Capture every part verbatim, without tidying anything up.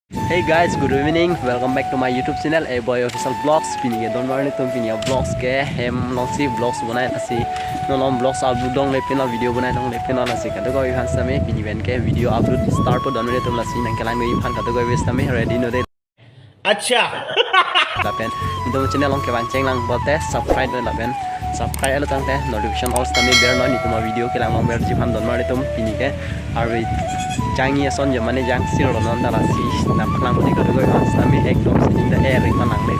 Hey guys, good evening. Welcome back to my YouTube channel, A Boy Official Vlogs. Pini ke don marli atum, pini a vlogs ke hem alongsi vlogs bonai lasi. Non malom vlogs upload longle pinlo, video bonai longle pinlo lasi. Kadokave aphan sitame pini pen ke video upload start po don marli atum lasi. Nangkelangdun aphan kadokave sitame ready non dei. Acha. Lapen itum channel along kevangcheng lang pulote subscribe non lapen subscribe lo tangte notification all sitame ber non, itum a video kelang longverji aphan don marli atum. Pini ke arve jangji ason jo mane jangsir lo non ta lasi nangpaklangpo dei kadokave aphan sitame ekdom sining ta er ring palang le.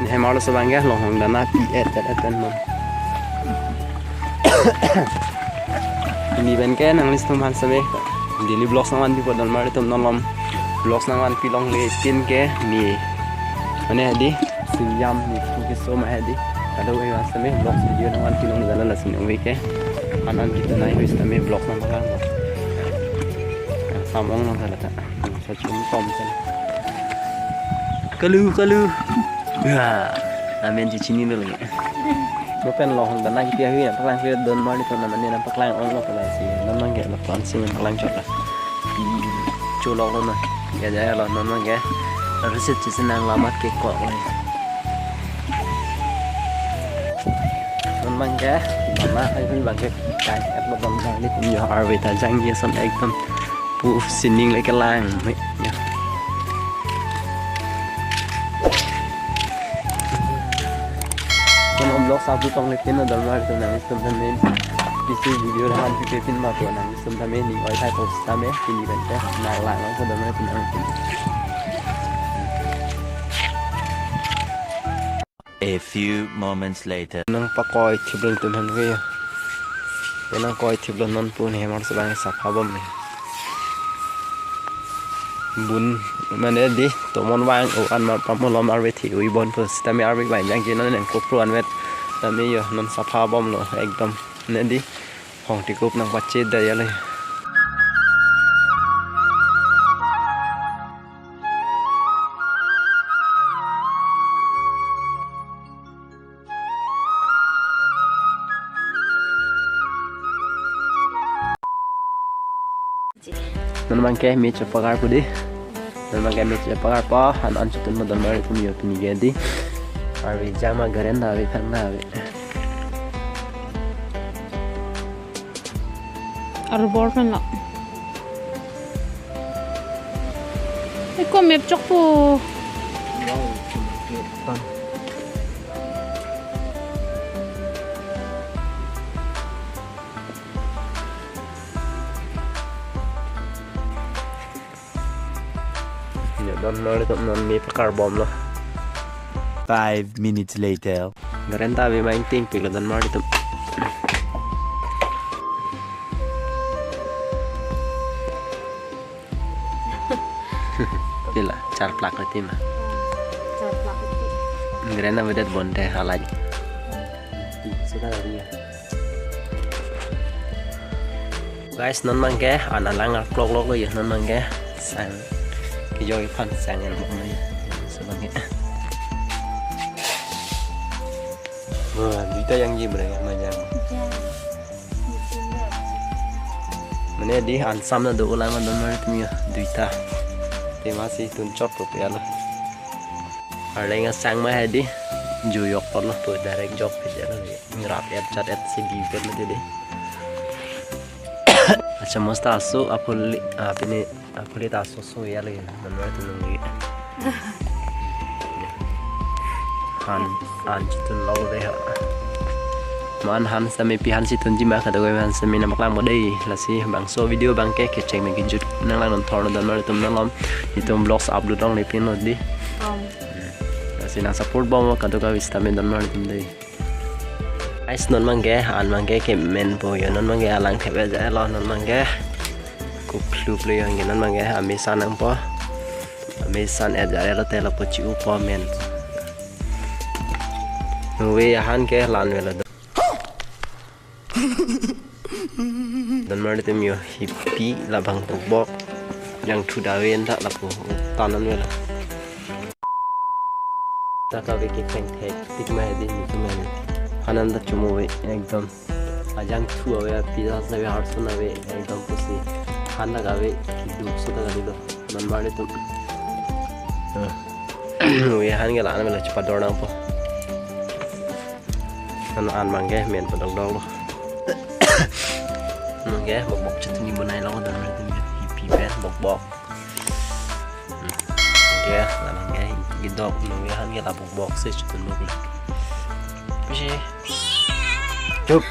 Ne hem arloso abang ke longhong dana pi et et et non. Pini pen ke nanglitumphan sitame daily vlogs nangvanpipo don marli atum, non malom vlogs nangvanpi longle tin ke ne mane hedi sinjam ne keso ma hedi. Kadokave aphan sitame vlogs video nangvanpi longle lasi nangve ke anan kita nai hui sitame vlogs nangpaklangpo. Samong nang salah ta. Sachum tom chen. Kalu, kalu. Ya, amen chechinilo lagi. Mo pen longhong dana kipi ahui nangpaklang ke don marli atum, namane nangpaklang onglo lasi. Non abang ke lapu-an si nangpaklang chot la. Cholok lo na. Ya, ya lo non abang ke. Receipt chisi nang lamat ke kok lo. Non abang ke, mama, ai pun abang ke kai et lo don marli atum, jo arve ta jangji ason ekdom pu sining le kelang. Ya. Malom vlogs upload longle pinlo don marli atum, nanglitumphan main isi video nangvanpipe pin ma pu nanglitumphan main ning oi thai post sitame pini pen ke nanglang longpo don marli atum, nangpin. A few moments later. Nangpakoi thip longtum aphan ke. Nangkoi thip lo non pu ne hem arloso abang sapha bom ne. Bun mane dei tomon vang o an ma pamo malom arve thi ui bon pu sitame arve vang jangji non nang kopro anvet. Tame jo non sapha bomlo ekdom ne dei. Hong tikup nangpache da ya le. Non abang ke me chepakar pu dei. Non abang ke me chepakar po, an an chutun mo don marli atum, jo pini ke dei. Arve jama garen ta ave thang na ave. Arbor pen lo. Eko map chok po. Ya, don marli atum, non me pakar bomlo. Five minutes later. Garen ta ave ma ingting pik lo don marli atum. Pila, charplak lo tima. Charplak lo ti. Garen avedet bonte halai. Sudah lagi ya. Guys, non abang ke an alang arklok lok lo ya, non abang ke sang kejoi aphan sang en mo ya. Laso abang ke. Wah, duita jangji bre ya, majang. Mane dei ansam na do ulang don marli atum ya, duita. Tema si tun chot po pe alo. Arleng asang ma hedi, jujok pon lo pu direct jok pe jalo. Ngrap et chat et si di pen mati dei. Acha masta aso apuli, ah, pini apuli ta aso so ya le, non marli atum nunggi. Han, an chutun lo dei ha. Mo an han sitame pi han si tunji ma, kadokave han sitame nangpaklangpo dei. Lasi bangso video abang ke kecheng me kejut nanglang non thor non don marli atum, non malom itum vlogs upload longle pinlo dei. Om. Lasi nang support bom kadokave sitame don marli atum dei. Guys, non abang ke, an abang ke kemen po jo, non abang ke alang thep et ja lo, non abang ke. Kup hlup le jo, non abang ke, amesan nangpo. Amesan et ja lo te lapu chi-u po men. Nungve ahan ke lan velo. Don marli atum jo, hipi labang tubok. Jangthu da ave en ta lapu. Tan an vela. Ta kave ke keng thek tik ma hedi ni tu men. Hanan ta chumo ve ekdom. Ajangthu ave, pizza ave, harson ave, ekdom pusi. Han ta kave, kiduk so ta kali do. Non mar le tum. Ave han ke la na mela chepador nangpo. Ano an abang ke men padok dok lo. Abang ke bok bok chutney bonai lo dan itu hipi pen bok bok. Abang ke la abang ke gidok abang ke han ke la bok bok si chutun bok lo. Pisi. Chup.